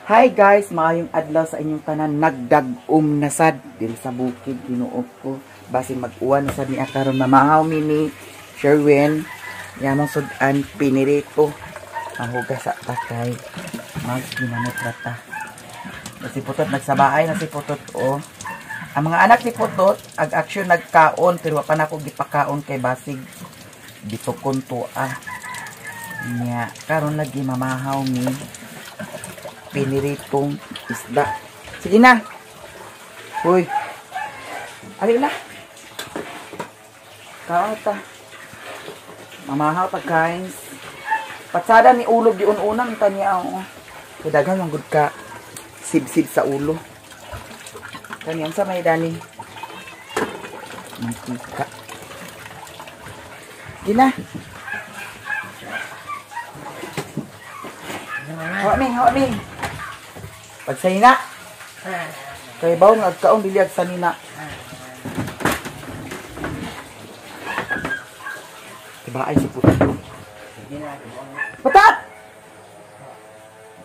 Hi guys, maayong adlaw sa inyong tanan. Nagdag-um na sad diri sa bukid, Ginoo ko. Basin mag-uwan na sad ni karon, mamahaw mi ni Sherwin. Yamong sud-an pinirito. Mahugas sa takay. Magginamot rata. Si Putot nagsabaay na si Putot oh. Ang mga anak ni Putot ag action nagkaon pero wa pa nako gipakaon kay basig bitukon to ah. Nya karon lagi mamahaw mi piniritong isda. Sige na. Hoy. Ali na. Kaon ta. Mamahaw ta guys. Patsada ni ulog giun-unang ta niya oh. Kay daghan man gud ka sibsib sa ulo. Kaniyan sa may dani. Mantika. Gina. Hawa mi, hawa mi. Pagsay na. Kay baw nga agkaon dili ag sanina. Diba ay si Putot. Putot!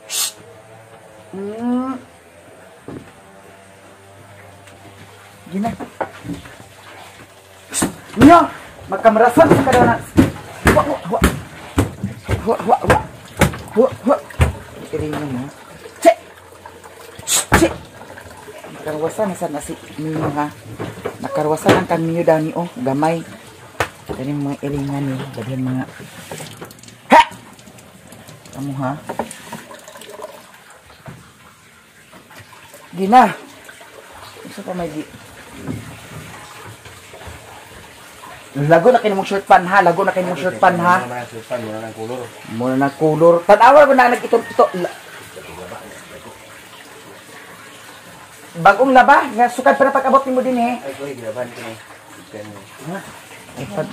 Shh! Gina. Shh! Nyo! Magkamrasan sa kadana. Huwa, huwa. Huwa, huwa, huwa. Huwa, huwa. Iringan mo. Che! Che! Nakarwasan na sana si Mio ha. Nakarwasan ang kang Mio dani oh. Gamay. Kani mga iringan ni. Daghan mga. Ha! Kamu ha? Gina. Isa pa may gi. Lago na kini mong short pan ha. Lago na kini mong short pan ha. Muna ng kulor. Muna ng kulor. Tanawa mo na nag-ito-ito. Bagong laba. Nga sukad para pag-abot nimo din eh. Ay, koy, gilaban ko ni. Ha? Ay, pag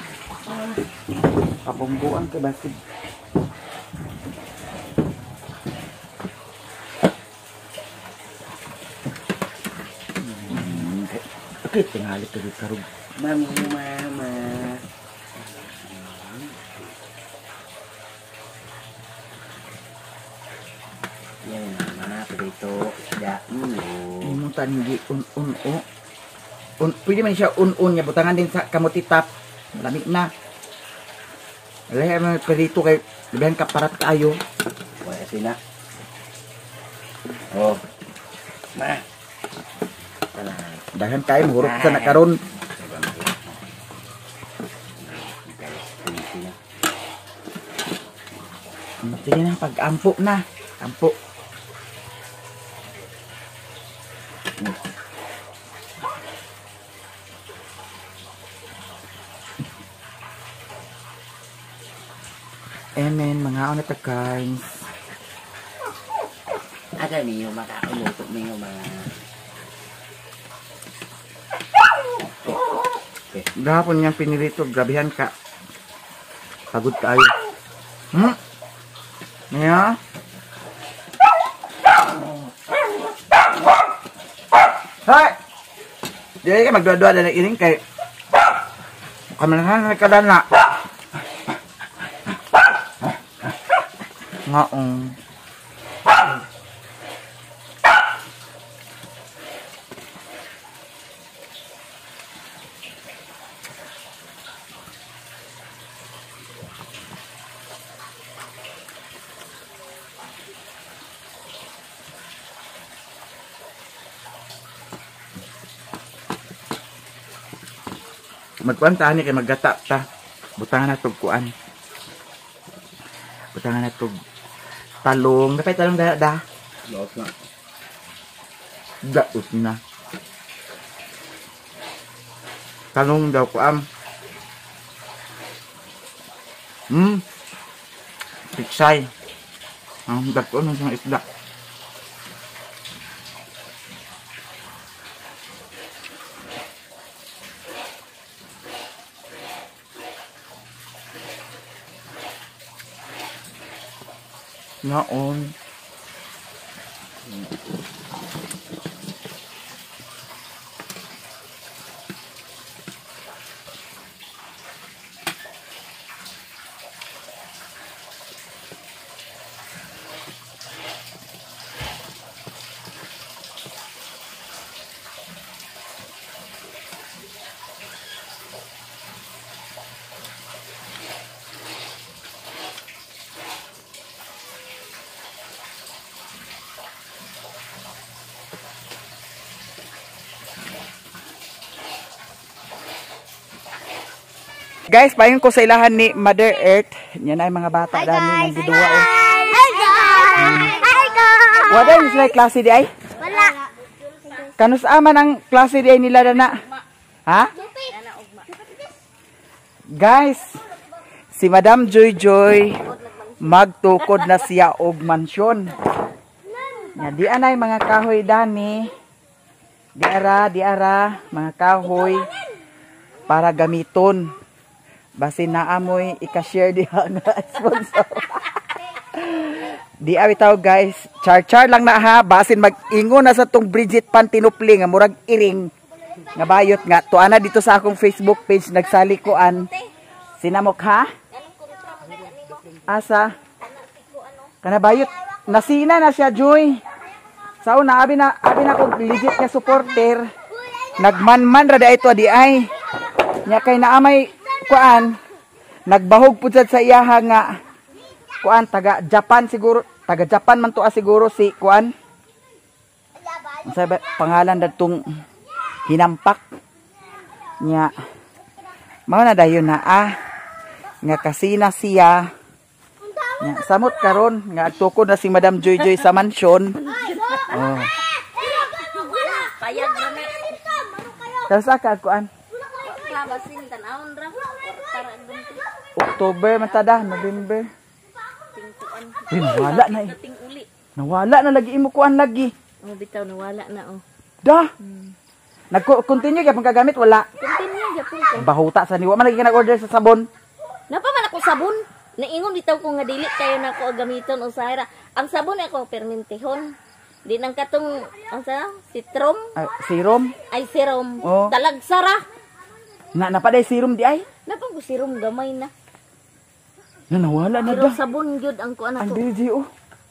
pabungguan kay basig. Okay, tingali ko dito karog. Mami, mama. Yan, mama, prito, isda. Imong tangi un-un o. Un, pwede man siya un-un niya butangan din sa kamuti tap. Malamig na. Alay man prito kay labihan ka parat kaayo. Wala sila. Oh. Ma. Dahan kayo mahurot sa nakaron. Sige na, pag-ampo na. Ampo. Amen, mga una ta guys. Aga niyo makauluto niyo mga. Okay. Gahapon niyang pinirito, grabehan ka. Pagod kayo. Niya? Hoy! Dili ka magduwa-duwa dali ining kay kamanahan na kadana. Ngaong. Magkuan ta ani kay maggata ta. Butangan na tog kuan. Butangan na tog talong. Napay talong da da. Daot na. Daot na. Talong daw kuan. Piksay. Ang dagko ng isda. Naon. Guys, paingon ko sa ilahan ni Mother Earth. Yan ay mga bata dani nang giduwa. Oh. Hi guys! Hi guys! Wala yung sila klase di ay? Wala. Kanus man ang klase di ay nila na? Ha? Guys, si Madam Joy Joy magtukod na siya og mansyon. Nya di anay mga kahoy dani. Di ara mga kahoy para gamiton. Basin naamoy ika-share diha nga sponsor. Di bitaw guys, char-char lang na ha, basin mag-ingon na sa tong Bridget Pantinupli nga murag iring nga bayot nga tuana dito sa akong Facebook page nagsali ko an sinamok ha? Asa? Kana bayot nasina na siya, Joy. Sa una abi na kog legit nga supporter. Nagmanman ra di ito di ay. Nya kay naamay kuan nagbahog pud sad sa iyaha nga kuan taga Japan siguro, taga Japan man to siguro si kuan. Unsa ba pangalan dadtong hinampak nya? Mao na dayon na nga kasina siya nya samot karon nga tukod na si Madam Joy Joy sa mansyon. Oh. Payag ra ni. Kasa ka kuan? Basin tan-awon ra. Tara dum. October man tada, November. Tingkuan. Uy, nawala na eh. Ting uli. Nawala na lagi imo kuan lagi. Oh, bitaw nawala na oh. Da. Nag-continue gyapon kagamit wala? Continue gyapon ko. Bahuta sa niwa man lagi ka nag-order sa sabon. Napa man ako sabon. Naingon bitaw ko nga dili kayo na ako gamiton usahay ra. Ang sabon ako permintihon. Di nang katong ang sa citrom Ay, serum. Ay serum. Oh. Talagsara. Na napaday serum di ay. Napa ko serum gamay na. Na nawala na Pero da. sabon gyud ang kuan Ang ako. dili oh.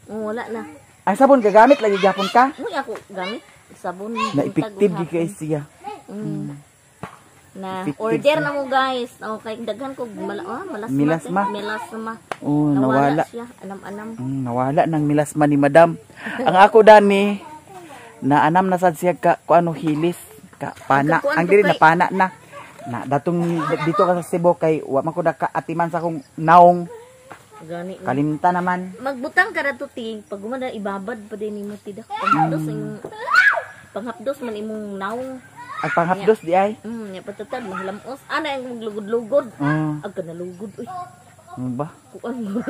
Oh, wala na. Ang sabon gagamit lagi gyapon ka. Muy ako gamit sabon. Na effective gyud kay siya. Na Effective order siya. na mo guys. Okay, daghan ko malasma. Milasma? Melasma. Oh, nawala. Nawala siya. Anam-anam. Nawala ng milasma ni Madam. Ang ako dani na anam na sad siya ka kuano hilis ka pana. Ang kakuan Ang ko dili na pana na. Na datong dito ka sa Cebu kay wa man ko nakaatiman sa akong naong. Gani. Kalimta naman. Magbutang ka ra to ti pag gumana ibabad pa din nimo ti dak. Panghapdos imong panghapdos man imong naong. Ang panghapdos di ay. Nya patatad mahilamos. Ana ang maglugod-lugod. Oh, Ag ka nalugod uy. ano ba? Kuan mo.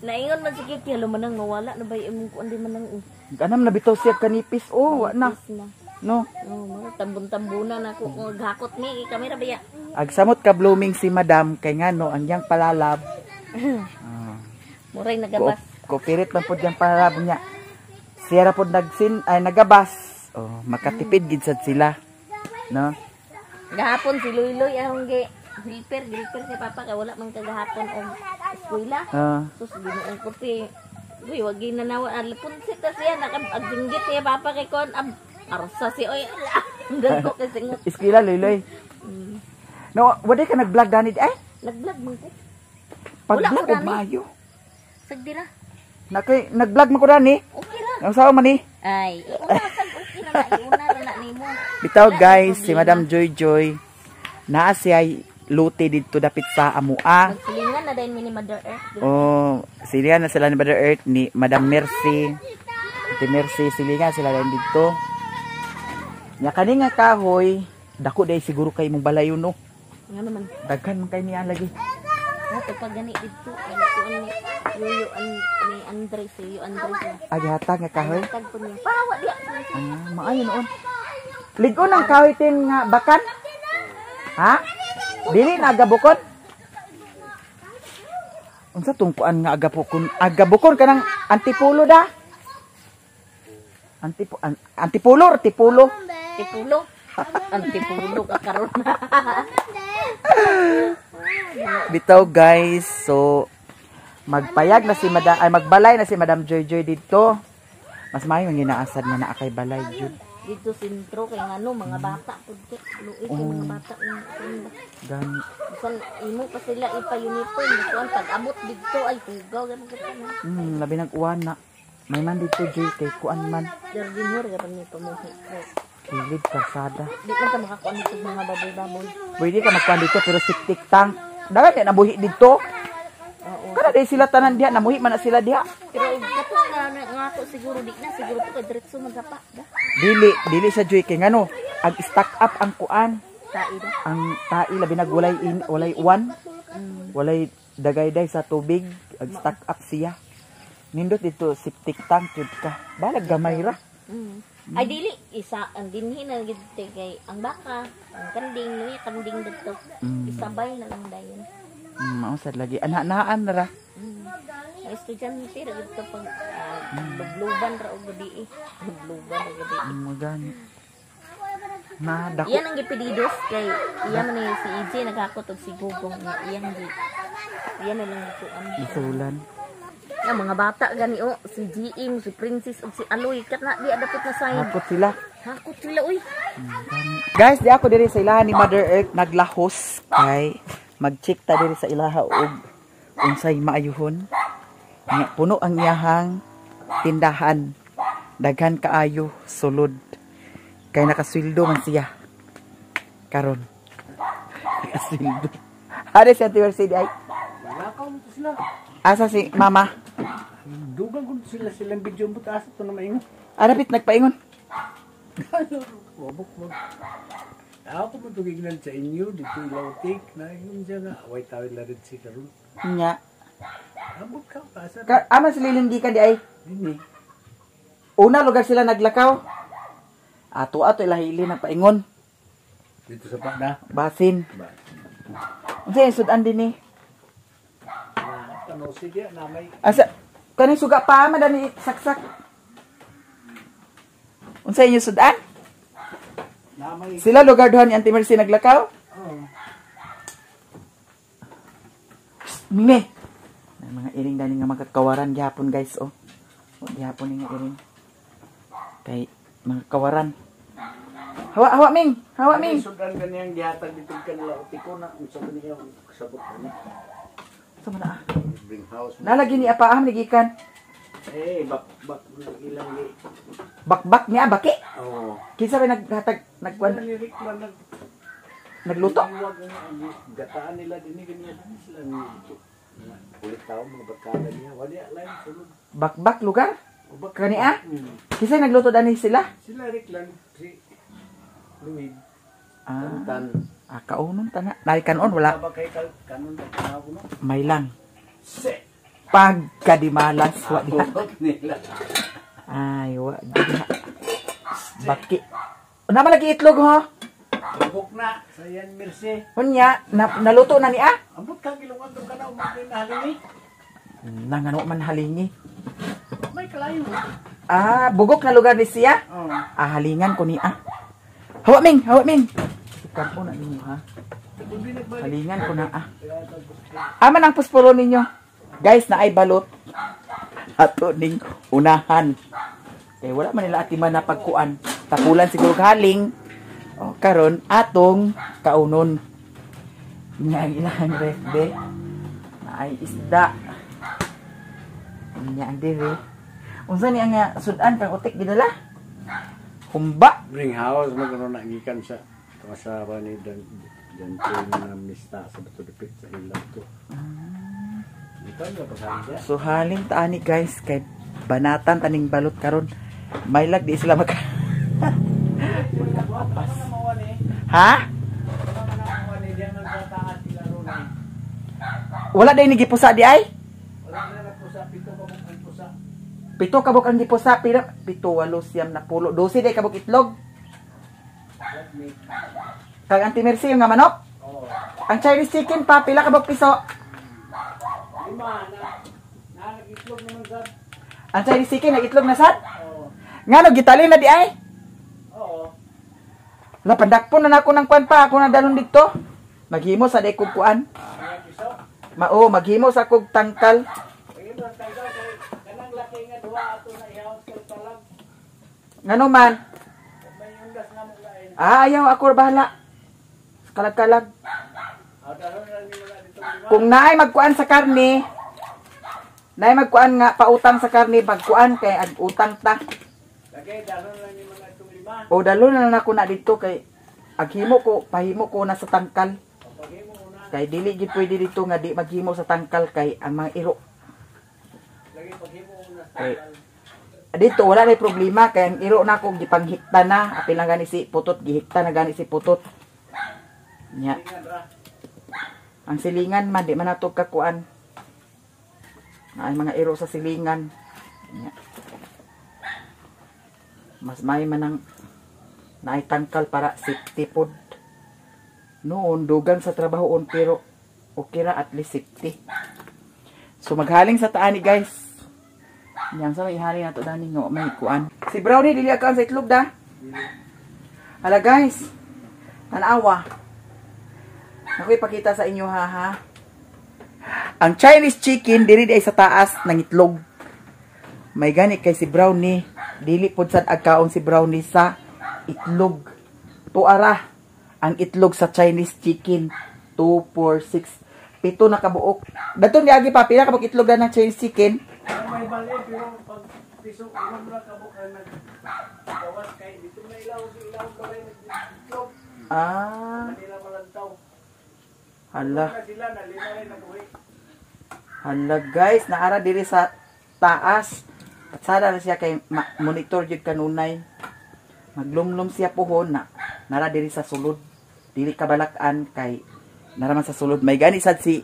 Naingon man si Kiki, halo manang mawala na ba imong kuan di manang oh. Anam na bitaw siya kanipis. Oh, wa na. Peace na. No. Oh, mga tambon-tambuna na ako kung naghakot ni kamera ba ya. Agsamot ka blooming si Madam kay ngano ang yang palalab. Muray nagabas. Cooperate man pod yang palalab niya. Siya ra pod nagsin ay nagabas. Oh, makatipid gid sad sila. No? Gahapon si Luy-Luy ahong gi helper, helper si Papa kay wala man kagahapon og eskwela. Sus, Ginoong ko ti. Uy, wag ginanawa. Alipon si ta siya nakaagsinggit siya Papa kay kon ab arsa si oy. Hanggang ko kay singot. Eskwela loy. No, wala ka nag-vlog dani eh? Nag-vlog man ko. Pag-vlog Wala ko og dani. maayo. Sagdira. Nakay nag-vlog man ko dani. Okay ra. Ang sawa man ni. Ay, iuna sag okay na na iuna ra na nimo. Bitaw Wala guys, na si Madam Joy Joy naa siya luti didto dapit sa amua. Magsilingan na dayon mi ni Mother Earth. Oh, sila na sila ni Mother Earth ni Madam Mercy. Ate Mercy, silingan sila din dito. Nya kani nga kahoy, dako day siguro kay imong balayo no. Nga naman. Daghan man kay niya lagi. Ato pa gani didto ang kuan ni Yoyo an ni Andre, si Yoyo Andre na. Ay hatag nga kahoy. Tag po niya. Para wa diya. Ah, maayo noon. Ligon ang kahoy tin nga bakan. Ha? Dili na agabukon? Unsa tong kuan nga agabukon? Agabukon kanang antipulo da. Antipulo or tipulo? Tipulo. Ang tipulo ka karon. Bitaw guys, so magpayag na si Madam ay magbalay na si Madam Joy Joy dito. Mas maayo ang ginaasad na naa kay balay jud. Dito sentro kay ngano mga bata pud kay luoy kay mga bata ng kuan ba. Gani. Bisan imo pa sila ipa-uniform kuan pag abot didto ay tugaw ganun ka na. Labi nag uwan na. May man dito Joy kay kuan man. Jardinhor gapon ni pamuhi. Gilid kalsada. Di man ta makakuan dito mga baboy-baboy. Pwede ka magkuan dito pero septic tank. Dagan di nabuhi dito. Oo. Kada di sila tanan diha, namuhi man na sila diha. Pero katong nga nga to siguro di na siguro to kay diretso man sa pa. Da. Dili, dili sa joy kay ngano, ag stock up ang kuan, Tai da. ang tai labi nag walay in, walay uwan. Walay dagayday sa tubig, ag stock up siya. Nindot dito septic tank jud ka. Balag gamay ra. Ay dili isa ang dinhi na gid kay ang baka, ang kanding, luya kanding dito. Isabay na lang dayon. Mao sad lagi ana-anaan na ra. Ang estudyante ra dito pag lubluban ra og gabi eh. Lubluban ra gabi. Mo gani. Na dako. Iyan ang gipedidos kay iya man ni si EJ naghakot og si Gugong nga iyang gi. Iyan na lang gikuan. Isulan. Ya, mga bata gani oh, si GM, si Princess ug si Aloy kat na di adapot na side. Hakot sila. Hakot sila uy. Guys, di ako diri sa ilaha ni Mother Earth naglahos kay mag-check ta diri sa ilaha og unsay maayuhon. Nga puno ang iyahang tindahan. Daghan kaayo sulod. Kay nakasweldo man siya. Karon. Nakasweldo. Ari si Auntie Mercedes ay. Lakaw mo to sila. Asa si Mama? Dugang ko sila silang video mo taas ito na maingon. Arapit nagpaingon. Wabok mo. Ako mo tugignan sa inyo dito ilautik na ingon siya nga away tawid la rin si karon. Nya. Abot ka asa Ka ama sila gikan di ay. dinhi. Una lugar sila naglakaw. Ato ato ilahili nagpaingon. Dito sa pada. Basin. Ba. Unsa yung sudan din eh? Na tanaw sige na may Asa kaning suga pa man dani saksak. Unsa inyo sudan? na may Sila lugar duha ni Auntie Mercy naglakaw? Oh. Mime. May mga iring dani nga magkakawaran gihapon guys oh. Oh gihapon ni nga iring. Kay mga kawaran. Hawa hawa Ming, hawa Ming. Sudan kaniyang gihatag dito kanila utiko na unsa ba niya kasabot ani. Sa man ah. Bring house. Nalagi ni apa ah gikan. Eh bak bak ilang gi. Bakbak niya baki. Oh. Kinsa ba naghatag nagkuan Ni Rick man nag nagluto? Iwag nga, ang gataan nila dinhi ganyan dinhi sila nito. Ulit tao mga barkada niya. Wala lang sulod. Bakbak lugar? O bak- Kani ah? Mm. Kinsa nagluto dani sila? Sila Rick lang si Luid. Ah, Tantan. ah kaunon tana. Nay kanon wala. Ba kay kal kanon ta tanaw ko no. May lang. Se. Pagkadimalas wa diha. Abot nila. Ay, wa diha. Baki. Una man lagi itlog ho. Bubok na sa yan mercy. Unya, na, naluto na ni ah. Ambot ka gilungan tong kanaw mo kay nahalingi. Nangano man halingi. May kalayo. Ah, bugok na lugar ni siya. Oh. Ah, halingan ko ni ah. Hawa Ming, hawa Ming. Ikan na ninyo ha. Kung di nagbalik. Halingan ko na ah. Aman ang puspuro ninyo. Guys, na ay balot. Ato ning unahan. Eh wala man nila atiman na pagkuan. Tapulan siguro haling. O karon atong kaunon. Nya ang ilang ref be. Na ay isda. Nya ang dire. Unsa ni ang sudan pang utik gidala? Humba. Bring house mo karon na gikan sa kasawa ni Dan Dan na mista sa bato dipit sa ilang to. Ito nga pasangga. So haling taani guys kay banatan taning balot karon. May lag di sila maka magkaapas. Ha? Wala day ni gipusa di ay? Pito kabuk ang gipusa, pira pito walo siyam na pulo, 12 day kabuk itlog. Kag Auntie Mercy yung nga manok? Ang Chinese chicken pa pila kabuk piso? Lima na nag-itlog naman sa Ang Chinese chicken nag-itlog na sad? Oo. Ngano gitali na di ay? Oo. La pandakpon na nako ng kwan pa ako na dalon dito. Maghimo sa day kog kuan. Mga piso. Mao maghimo sa kog tangkal. Kaya ba tayo kay kanang laki nga duha ato na ihaws kay talag. Ngano man? May undas na mo lain. Ah, ayaw ako bahala. Kalag-kalag. Ah, daron na ni mga dito lima. Kung naay magkuan sa karne, naay magkuan nga pautang sa karne, pagkuan kay ag utang ta. Lagay daron na ni mga itong lima. O dalo na lang ako na dito kay aghimo ko, pahimo ko na sa tangkal. Kay dili gid pwede dito nga di maghimo sa tangkal kay ang mga iro. Kay dito wala na problema kay ang iro na ako gipanghikta na, apil lang gani si Putot, gihikta na gani si Putot. Nya. Ang silingan man di man nato kakuan. Ay mga iro sa silingan. Nya. Mas may man ang naitangkal para safety pod. Noon dugang sa trabahoon pero okay ra at least safety. So maghaling sa taani guys. Yang sa may haling nato dani nga may kuan. Si Brownie dili akaan sa itlog da. Hala guys. Tanawa. Ako ipakita sa inyo ha ha. Ang Chinese chicken diri di ay sa taas ng itlog. May gani kay si Brownie dili pod sad agkaon si Brownie sa itlog. Tuara ang itlog sa Chinese chicken. 2, 4, 6, 7 na kabuok. Dato ni agi pa pila ka itlog na ng Chinese chicken? May bali pero pag piso unom ra kabuok ang naggawas kay dito na ilaw ilaw balay itlog. Ah. Manila malantaw. Hala. Sila na lima rin nabuhi. Hala guys, naara diri sa taas. At sana na siya kay monitor jud kanunay. Maglumlum siya pohon na nara diri sa sulod. Dili kabalakan kay nara man sa sulod. May gani sad si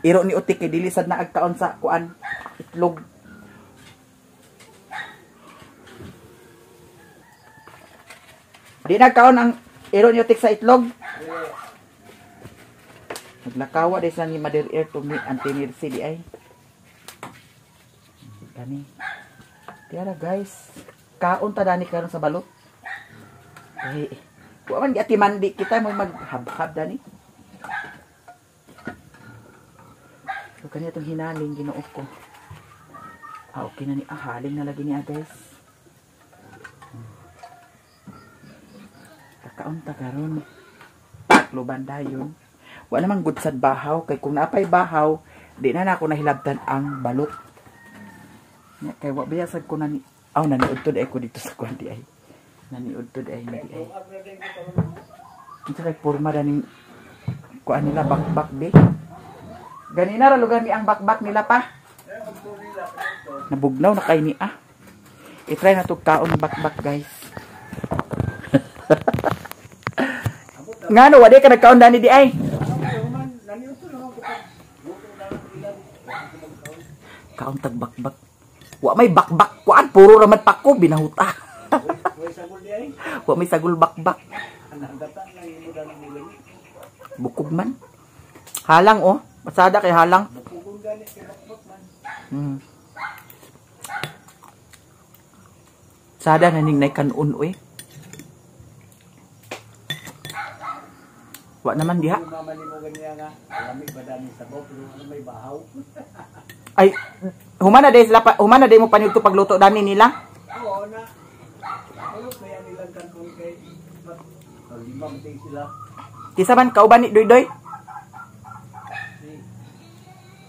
iro ni Utik kay dili sad na agkaon sa kuan itlog. Di nagkaon ang iro ni Utik sa itlog. Naglakawa di sa ni Mother Earth tumi antinirsi di ay. Kani. Tiara guys, kaon ta dani karon sa balot. Eh, wa man giati mandi kita mo maghabhab dani. So kani atong hinaling Ginoo ko. Ah, okay na ni ah, haling na lagi niya guys. Kakaon ta karon. Takloban dayon. Wa namang good sad bahaw kay kung naapay bahaw, di na nako nahilabtan ang balot. Nya kay wa biya sad ko nani aw naniudtod ay ko dito sa kuan di ay. Naniudtod ay na di ay. Unsa kay porma daning kuan nila bakbak bi. Ganina ra lugar ni ang bakbak nila pa. Nabugnaw na kay ni ah. I-try na to kaon bakbak guys. Ngano wa di ka nagkaon dani di ay? Kaon tag bakbak. Wa may bakbak kuan puro ra man pako binahuta. Wa may sagol bakbak. Bukog man. Halang oh, pasada kay halang. Sada na ning nay kanon oy. Wa naman diha. Ay, humana day sila pa, humana day mo panigto pagluto dani nila. Oo na. Ano kaya nilang kanon kay limang day sila. Kisa man kauban ni Doydoy? Si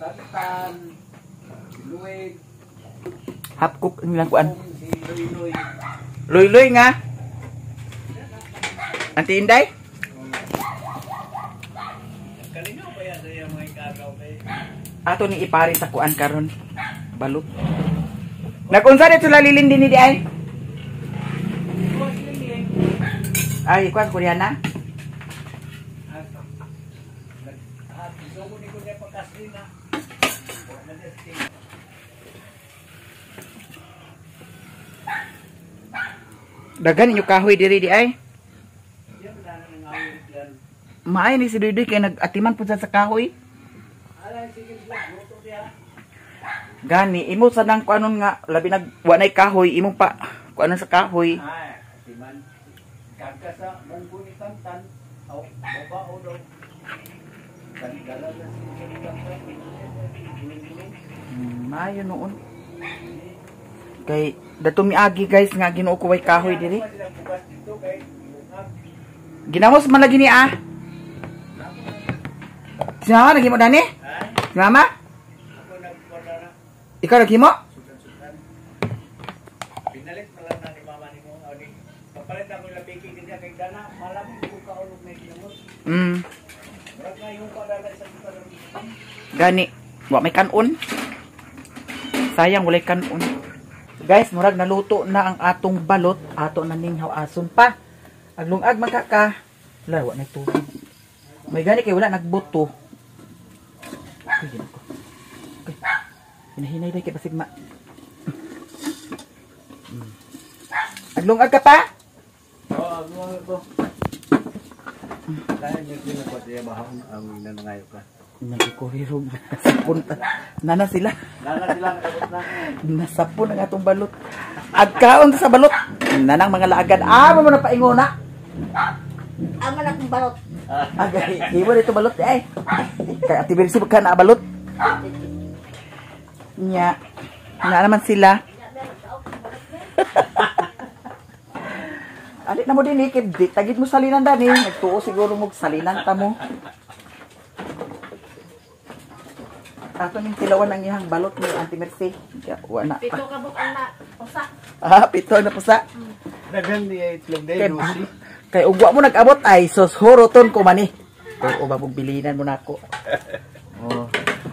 Tantan, si Luwig, Half cook nilang kuan. si Loyloy. Loyloy nga. Auntie Inday? Kalinaw ba yan sa iyang mga ikagaw kay? Ato ni ipari sa kuan karon. Balot. Nagunsa dito lalilin din ni di ay? Ay, kuan Koreana. Dagan inyo kahoy diri di ay. Maay ni si Duy kay nag-atiman pud sa kahoy. Gani imo sa nang kuanon nga labi nag wa nay kahoy imong pa kuanon sa kahoy. Ay, atiman. Kagka sa munggo ni Tantan, aw baba o daw. Dala na si Tantan. Maayo noon. Kay dato miagi guys nga Ginoo ko way kahoy diri. Ginamos man lagi ni ah. Si mama naghimo dani? Si mama? Ikaw naghimo? Pinalit man lang na ni mama nimo o ni Kapalit ako labiki kanya kay dana malamig ko kaulog na ginamot. Murag na yung padala sa Gani, wa may kanon. Sayang walay kanon. Guys, murag naluto na ang atong balot, ato na ning hawason pa. Aglungag man ka. Wala, wa na tubig. May gani kay wala nagbuto. Ay, gina ko. Okay. Hinahinay day kay basig ma. Aglungag ka pa? Oo, aglungag ko. Kaya niyo ko siya bahon ang nanangayo ka. Nagkurirog nasapon. Nana sila. Nana sila nakabot na. Nasapon ang atong balot. Agkaon sa balot. Nanang mga laagan. Amo mo na paingona. Amo na akong balot. Agay, iwo dito balot eh. Kay Ate Bersi ka na balot. Nya. Na naman sila. Ali na mo din eh, di, tagid mo salinan dani. Nagtuo siguro mo salinan ta mo. Ato ning tilawan ang iyang balot ni Auntie Mercy. Ya, wa na. Pito ka buk ang na usa. Ah, pito na pusa. Daghan ni itlog day Kay, kay ugwa mo nag-abot ay sos horoton ko mani. Oo ba pug bilinan mo nako. Oh.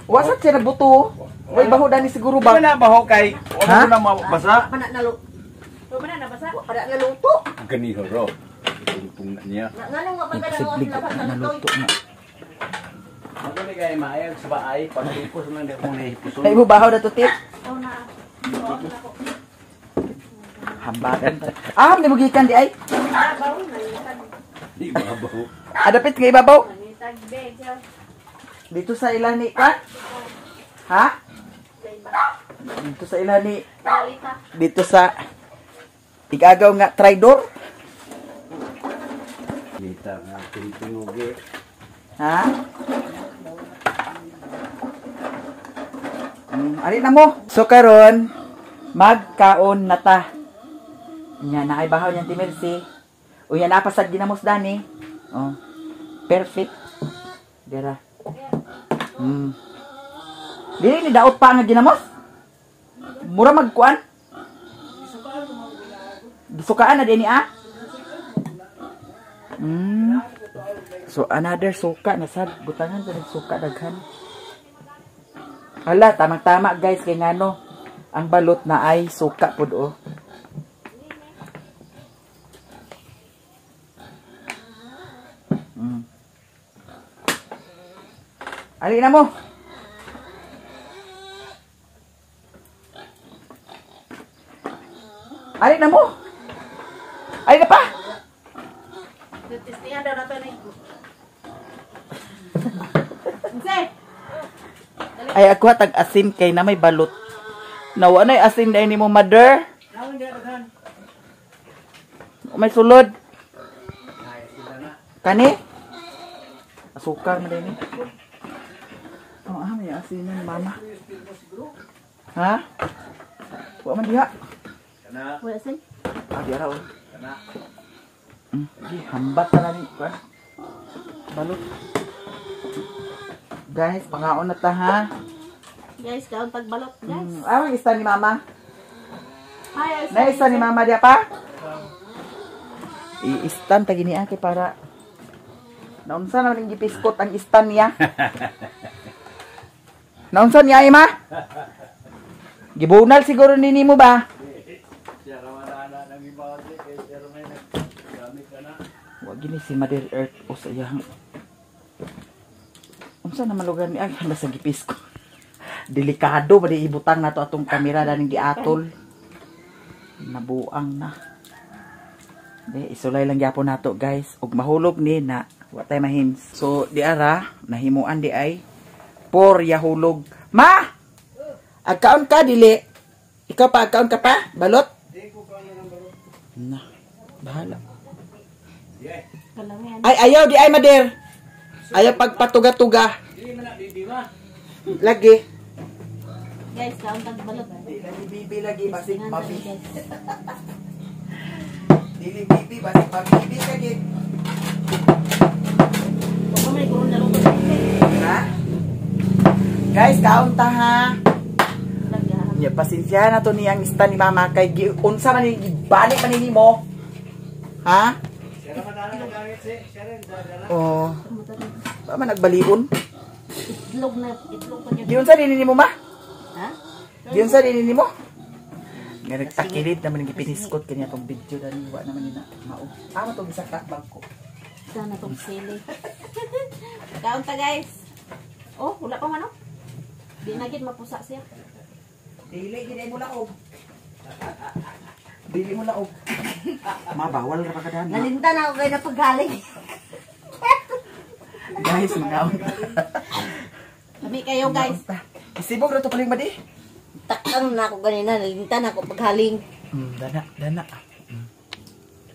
Wa sad siya nagbuto. Way baho dani siguro ba? Wala baho kay wa mo na mabasa. Pa na naluto. Wa na nabasa. Wa pa na naluto. Ganiho ro. Tungtong na niya. Nganong wa pa ka Imposible na naluto na. Magani kay maayag sa baay pagtipos man di akong nahipuson. Ay mo baho na to tip. Oh na. Hambagan. Ah, di mo gikan di ay. Ibabaw nangitag. Ibabaw. Adapit nga ibabaw. Nangitag be. Dito sa ilani ka? Ha? Dito sa ilani. Dito sa igagaw nga traidor. Kita nga tintingugi. Ha? Ali na mo. So karon magkaon na ta. Nya na ay bahaw niyan ti Mercy. Unya napasad ginamos dani. Oh. Perfect. Dira. Dili ni daot pa nga ginamos. Mura magkuan. Gisukaan na dinhi ah. So another suka na sad butangan sa suka daghan. Hala, tamang-tama guys kay ngano ang balot na ay suka pud oh. Ali na mo. Ali na mo. Ali na pa. Testingan daw na to ni. Ay ako tag asin kay na may balot. Nawa nay asin dai nimo mother. May sulod. Kani? Asukar man dai ni. Oh, may asin ni mama. Ha? Wa man diha. Wala asin. Ah, diha ra oh. Di hambat na ni pa. Balot. Guys, pangaon na ta ha. Guys, kaon tagbalot, guys. Ah, isa ni mama. Hi, Na isa ni mama diha pa. I-stand ta gini kay para naunsa na ning gipiskot ang stand niya. Naunsa niya ay ma? Gibunal siguro ni nimo ba? Wa gini si Mother Earth o sa iyang. Unsa naman lugar ni ay basta gipiskot. Delikado ba di ibutang nato atong kamera daning giatol. Nabuang na. Di isulay lang gyapon nato guys ug mahulog ni na wa tay mahins. So di ara nahimuan di ay por yahulog. Ma! Agkaon ka dili. Ikaw pa agkaon ka pa? Balot? Na. Bahala. Ay ayaw di ay mader. Ayaw pagpatuga-tuga. Lagi. Guys, kaon tagbalot. Di lagi bibi lagi basig mabi. Dili bibi basig mabibi ka gid. Wa may guro naluto. Ha? Guys, kaon ta ha. Nya pasensya na to niyang ista ni mama kay unsa man ni gibalik man ni nimo. Ha? Oh. Ba man nagbalion? Itlog na, itlog pa niya. Giunsa din nimo ma? Ha? Giunsa din nimo? Nga nagtakilid naman ang gipiniskot kanya tong video dani wa naman ni na mao. Amo tong isa ka bangko. Sana tong sili. Kaon ta guys. Oh, wala pa man oh. Di na gid mapusa siya. Dili gid mo laob. Dili mo laob. Ma bawal ra pa ka dani. Nalinta na ako kayo na paggaling. Guys, mga Lami kayo guys. Isibog ra to paling madi. Takang na ako ganina, nalinta na ako paghaling. Dana, dana.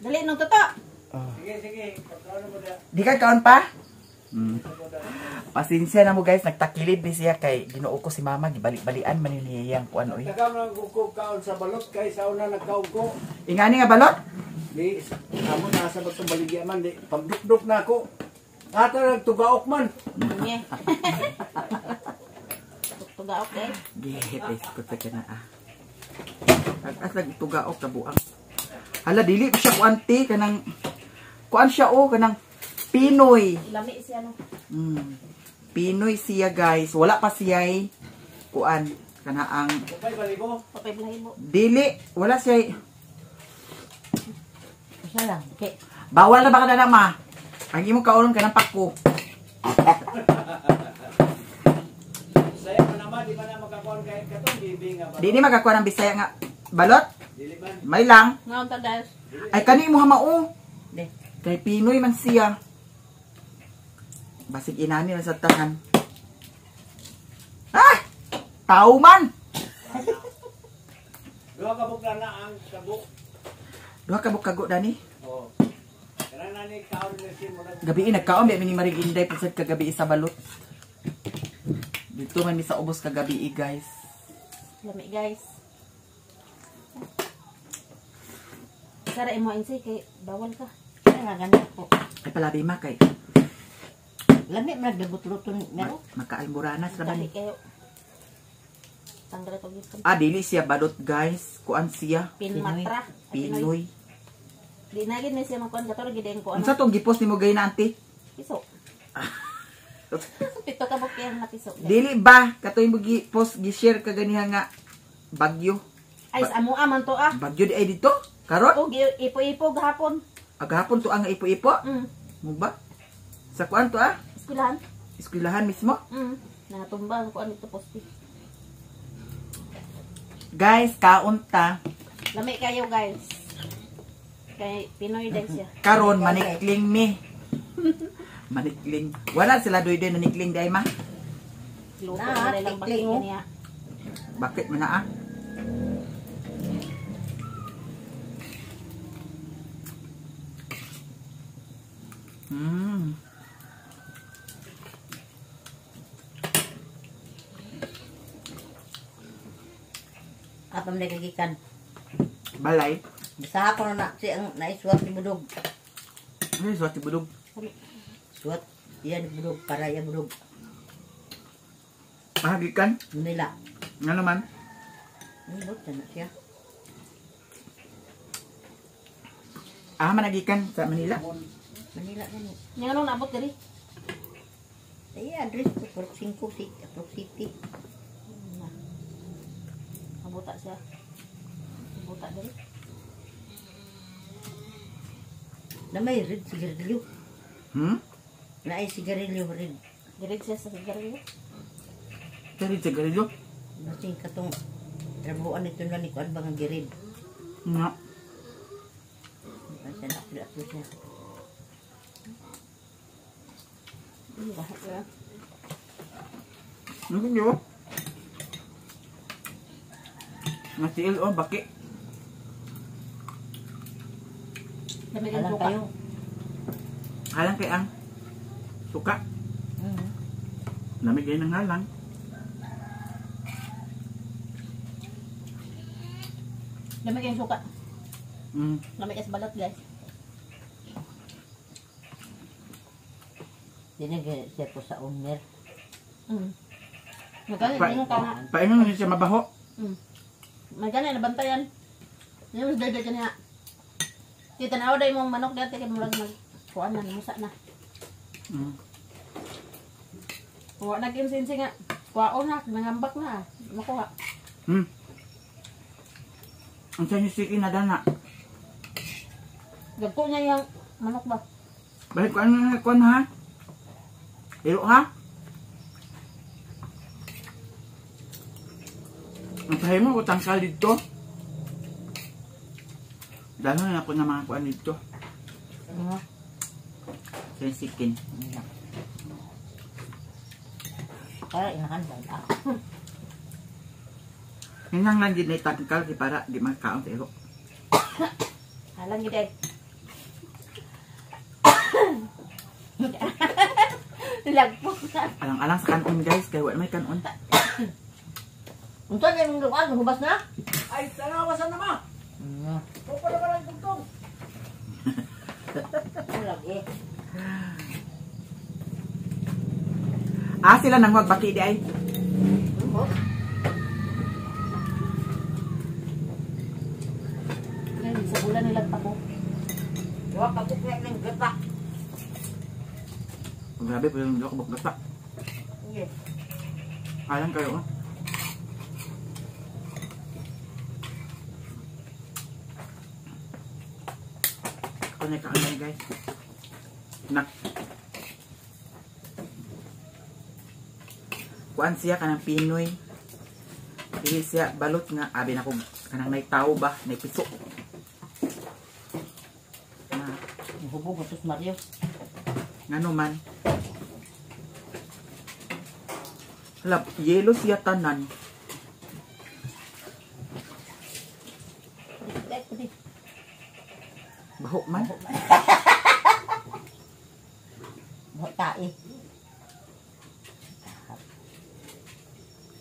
Dali nung toto. Sige. Di ka kaon pa? Pasensya na mo guys, nagtakilid ni siya kay Ginoo ko si mama gibalik-balian man ni niyang kuan oy. Tagam lang ko kaon sa balot kay sa una nagkaon ko. Ingani nga balot? Di amo na sa batong baligya man di pagdukduk na ako. Ata nagtugaok man. Nye. Tugaok guys. Gihipis ko sa kana ah. Ag nagtugaok kabuang. Hala dili pa siya kuan te kanang kuan siya o kanang Pinoy. Lami siya no. Pinoy siya guys. Wala pa siya kuan kana ang Upay baligo. Papay blahibo. dili wala siya. Usa lang. Okay. Bawal na ba ka na ma? Ang imong kaonon kanang pakko. Saya man naman di man na makakuan kay katong bibi nga balot. Di ni makakuha ng Bisaya nga balot. Dili man. May lang. Ngaon ta guys. Ay kani mo hamao. De. Kay Pinoy man siya. Basig inani lang sa tanan. Ah! Tao man! Duha ka buk na ang kabuk. Duha ka bukago dani. Oh. Kanang nani kaon na si mo Gabi nagkaon di mi ni Maring Inday pasad kagabi sa balot. Dito man mi sa ubos kagabi guys. Lami guys. Sara imo insay kay bawal ka. Ay, nga ganda ko. Ay palabi ma kay Lami man nagdabot-luto niya. makaalmoranas ra ba Dali ni? kayo. Tanggal ko gito. Ah, dili siya balot guys. Kuan siya. Pinmatra. Ay, Pinoy. Di na gid ni siya magkuan katoro gid ang kuan. Unsa tong gipost nimo gay na auntie? Piso. 7 ka buk yan na piso. Dili ba katoy mo gi post gi-share ka ganiha nga Bagyo. Ay sa amo man to ah. Bagyo di ay dito karon. O ipo-ipo gahapon. Agahapon to ang ipo-ipo. Mo ba? Sa kuan to ah? Eskwelahan. Eskwelahan mismo. Natumba ang kuan dito poste. Guys, kaon ta. Lami kayo guys. Kay Pinoy din siya. Karon manikling mi. Manikling. Wala sila doy-doy nanikling day ma. Luto Na, na lang bakit tikling, oh. niya. Bakit man na ah? Apam na kagikan. Balay. Bisa ako na si ang naiswat ni budog. Ano yung suwat budog? Suwat iya ni budog para iya budog. Ah, gikan. Manila. Nga naman. Ano na siya? Ah, managikan sa Manila. Manila gani. Nya nganong naabot diri? Ay, address ko Purok 5 City, Purok City. Na. Abuta siya. Abuta diri. Na may red sigarilyo. Na ay sigarilyo red. Diri siya sa sigarilyo. Dari sigarilyo. Masing katong trabahoan nito na ni kuan ba nga girid. Nga. Siya na apil siya. Ano yun? Nga oh, baki. Dami kang Alam suka. kayo. Halang kay ang suka. Lamig kayo ng halang. Dami kayong suka. Dami kayo sa balat guys. Dinag siya ko sa owner. Magkano ingon ka nga. Paingon niya siya mabaho. Magkano nabantayan. Yung mas dagdag niya. Di tanaw day mong manok dati kay murag nag kuan na musa na. Wa na kinsinsi nga. Kuwaon na, nangambak na. Makuha. Ang sa siki na dana. Gagko niya yung manok ba? Balik ko ano na kuan ha? Iro ha? Ang sahi mo, utang ka dito. Dahil na ako na mga kuan dito. Sa sikin. Para inahan ba? Hinang lang din na itangkal para di magkaon sa iro. Halang gid ay. Lagpo na. Alang-alang sa kanon guys, kay wala may kanon. Unsa na imong luan, hubas na? Ay, tanawasan na ma. Kupo na ba lang tugtong? Lagi. Ah, sila nang magbaki di ay. Ngayon, sa bulan nilang pa ko. Wa pa ko ng gata. Grabe, pero hindi ako bakgata. Sige. Alam kayo, oh. Ako na kaanay, guys. Nak. Kuan siya kanang Pinoy. Dili siya balot nga abi na ko kanang nay tao ba, nay piso. Na Hubog atos Mario. Ngano man. Hala, yelo siya tanan. Baho man. Baho tae.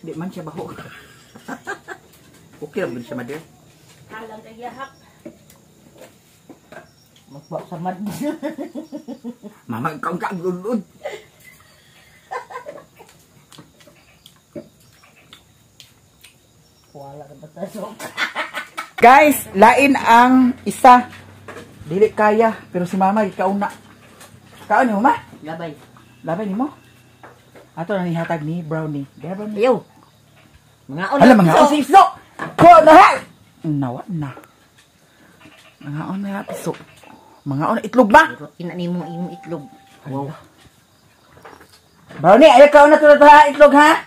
Di man siya baho. Okay lang ba siya, mother? Halang kayahak. Magbaw sa mad. Mama, ikaw ka ang lulod. Wala ka ba tayo? Guys, lain ang isa. Dili kaya, pero si mama ikaw na. Kaon ni mama? Labay. Labay nimo? Ato na nihatag ni Brownie. Gaya Brownie. Ayaw. Mga on. Hala mga on si Islo. Ko na ha. Nawa na. Mga on na piso. Mga on itlog ba? Ina nimo imong itlog. Wow. Brownie, ayaw kaon na to ha itlog ha.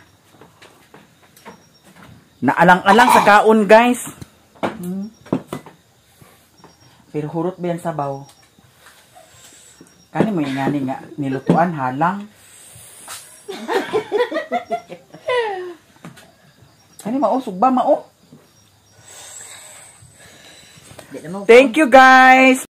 Naalang-alang sa kaon, guys. Pero hurot ba yan sabaw? Kani mo yung ngani nga nilutuan halang. Kani mao sugba mao. Di na mo. Thank you guys.